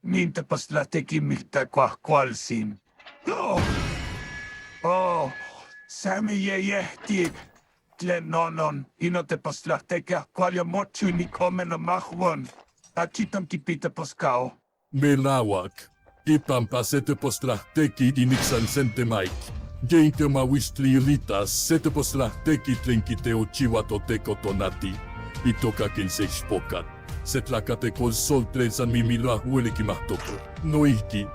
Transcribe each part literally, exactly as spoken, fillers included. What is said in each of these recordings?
Nin tepaslateki mikta kuak kualsin. Oh, oh, sami yeyehtik. Tlen nonon, ino tepaslateki a kual ya mochu ni kome no mahuan. Achiton kipita paskao. Melahuak. Ipan pa se tepaslateki inik san sentemaik. Yein kemauistli ilitas se tepaslateki tlen kiteochiua Toteko tonati. Itoka ken se ixpokat. Se tlakatekol sol tlen san mimilo a hueli kimahtoka. Noihki,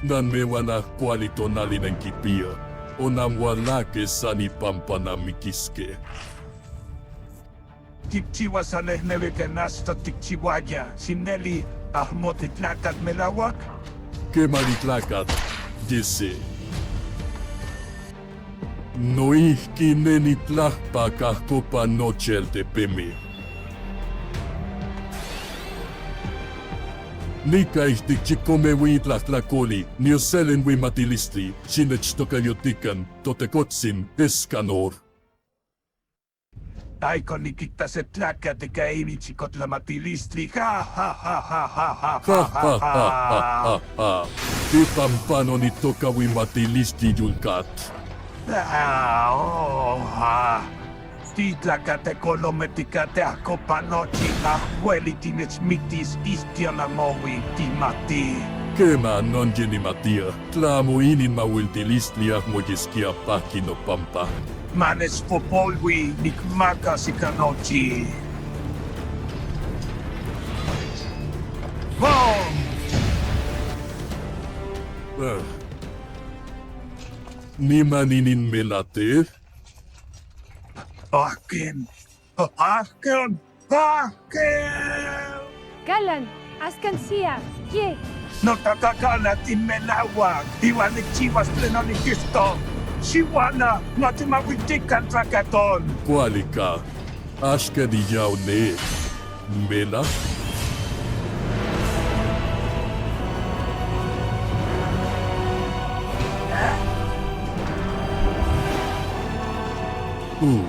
nan meuan a kuali tonali nen kipia. O nan ualake san ipampa nan mikiske. Tikchiua san nehnehuik ken asta tikchiuaya, sin neli, ahmo titlakat melahuak. Kema nitlakat, Jesse. Noihki ne nitlahpak ahkopa nochi el tepeme. Nika ijtik chikome hui tlatlakoli, niosel hui matilistli, sin nechtokayotikan, Totekotsin, Escanor. Ai, kon nikita se tlakatl ika ini chikotl matilistli. Ha, ha, ha. Ipan pano nitoka hui matilistli yulkatl. Ah, oh, ha. Ti tlakatekol ometikate ahkopa nochi, ah, hueli tinechmitis istion amoui timati. Kema non ye nimatia. Tlamo inin mahuiltilistli ahmo yeskia pahki nopampa. Manechpopolhui, nikmakas ika nochi. ¡Bom! Ah. Niman inin melate? Ahken. Ahken. Ahken. Galan, askan sia, ye. Notakakan a ti melahuak, iwan nikchiuas tlen onikijto. Xiuana, nochi mahuiltikan tlakaton. Kuali ka, axka niyau ne, Mela. Uh.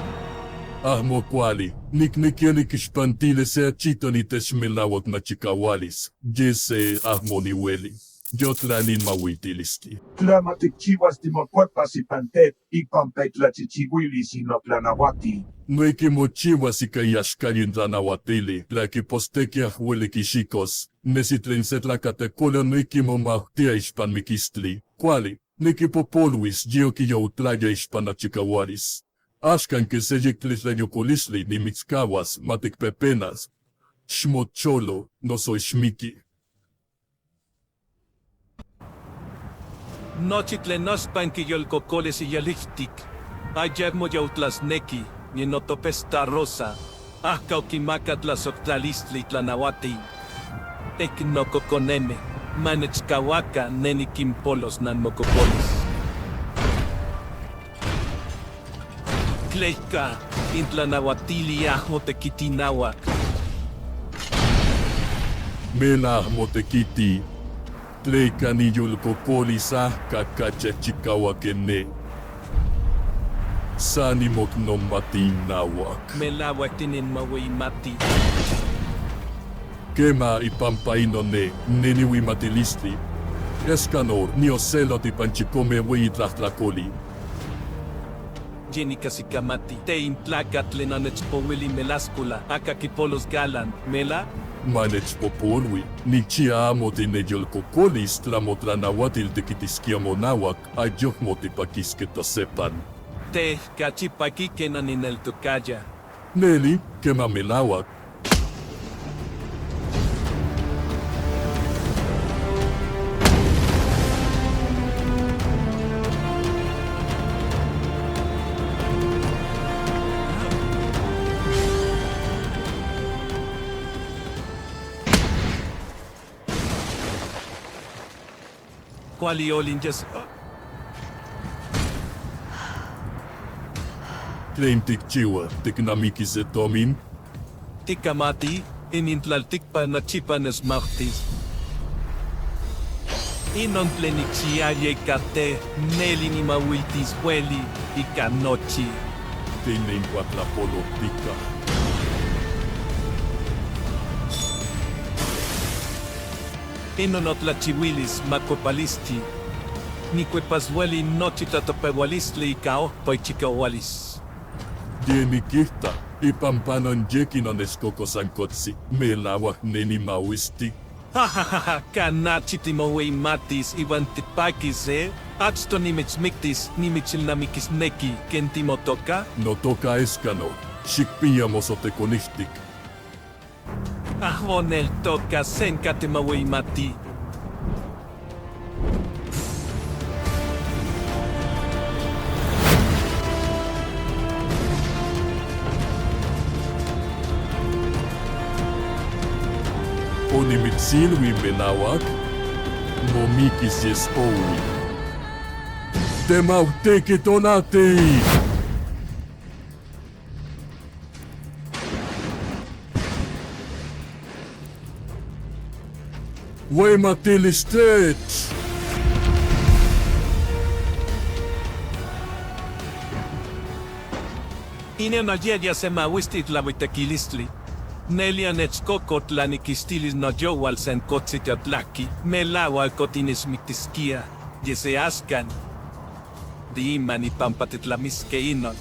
Ahmo kuali, niknekia nikixpantili se achiton itech melahuak nochikaualis, yese ahmo nihueli. Yotlan nin mahuiltilistli. Tlamo tikchiuas timokuepas ipan tetl, ipan pei tlachichiuilis in notlanauatil. Noiki mochiuas ika iaxka in tlanahuatili, tlakiposteki a hueli kixikos, nesi tlen se tlakatekol noiki momautia ixpan mikistli. Kuali, nikipopoluis, ye okiyoutlaya ixpan nochikaualis. Axkan ke se yektlitlayokolistli nimitskahuas, matikpepenas. Xmocholo, noso xmiki. Nochi tlen nochpan kiyolkokolis iyalihtik. Ayek moyoutlasneki, ni notopestarosa. Ahka okimaka tlasoktlalistli tlanahuatil. Ek nokokoneme, manechkahuaka, ne nikinpolos nan mokokolis. Tleika, in tlanahuatili ahmo tekiti nahuak. Mela ahmo tekiti. Tleika niyolkokolis ahka kachi a chikahuak ken ne. San nimoknomati nahuak. Melahuak tinen mahuimati. Kema ipampa ino ne, ne nihuimatilistli. Escanor, nioselot ipan chikome hueyi tlatlakoli. Ye nikasikamati, te in tlakatl tlen nonechpouili melaskuala, aka kipolos Galan, Mela? Manechpopolui, nichia amo tineyolkokolis tlamo tlanahuatil tekitiskia monahuak, ayok motipakiske tosepan. Te, kachi paki ken nonineltokaya. Neli, kema melahuak. Kuali olin yes. Tlen tikchihua, tiknamiki se tomin? Tikamati, inin tlaltikpak nochipa nechmautis. Inon tlen nikchiaya ika te, neli nimahuiltis hueli ika nochi. Tlen neinkua tlapoloktika. Innon otlachiuilis makuepalistli. Nikuepasueli nochi tlatopehualistli ika opa ichikaualis. Ye nikijta, ipampa non yek innon neskoko san kotsi, melauak ne nimahuisti. Hahahaha, ka nachi timohueimatis iuan tipakis, e? Achto nimitsmiktis, nimichilnamikisneki ken timotoka. Notoka Escanor, xikpia mosotekonijtik. Amo neltoka sen ka timohueimati. Onimitsilhui melauak, momikis yes oui. Temauhtiki tonati. Hueimatilis tech. Ine no yeyas se mahuisti tlahuitekilistli. Nelia nechkokotl a nikixtilis noyowal san kotsi tiotlaki, melauak otinismiktiskia, ye se askan. Di iman ipampa titlamiske innon.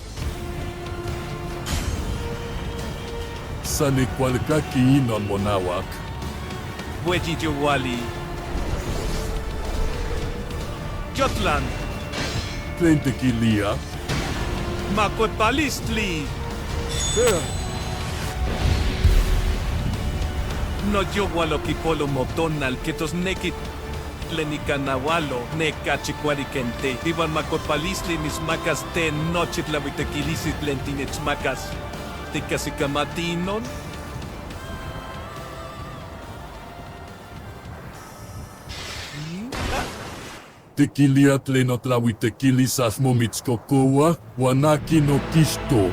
San nikualkaki innon monauak. Ueyi youali. Yotlan. Tlen tikilia? Makuepalistli. Noyowal okipolo motonal, kijtosneki tlen ika nahualo ne kachi kuali ken te, iuan makuepalistli mitsmakas te nochi tlahuitekilistli tlen tinechmakas. Tikajsikamati innon? Tikilia tlen notlahuitekilis amo mitskokohua, huan aki nokixto.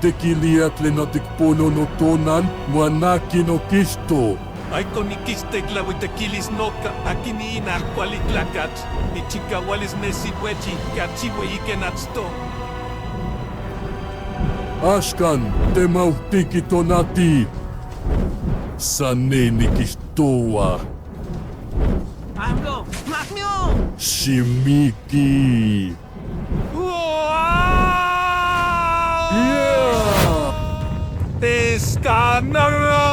Tikilia tlen notikpolo notonal, huan aki nokixto. Aiko nikixtei tlahuitekilis noka, aki ni ina kuali tlakatl, ichikaualis nesi ueyi, kachi ueyi ken achto. Axkan, temauhtiki tonati. San ne nikixtohua. Shimiki. Uaa! Yeah! Escanor!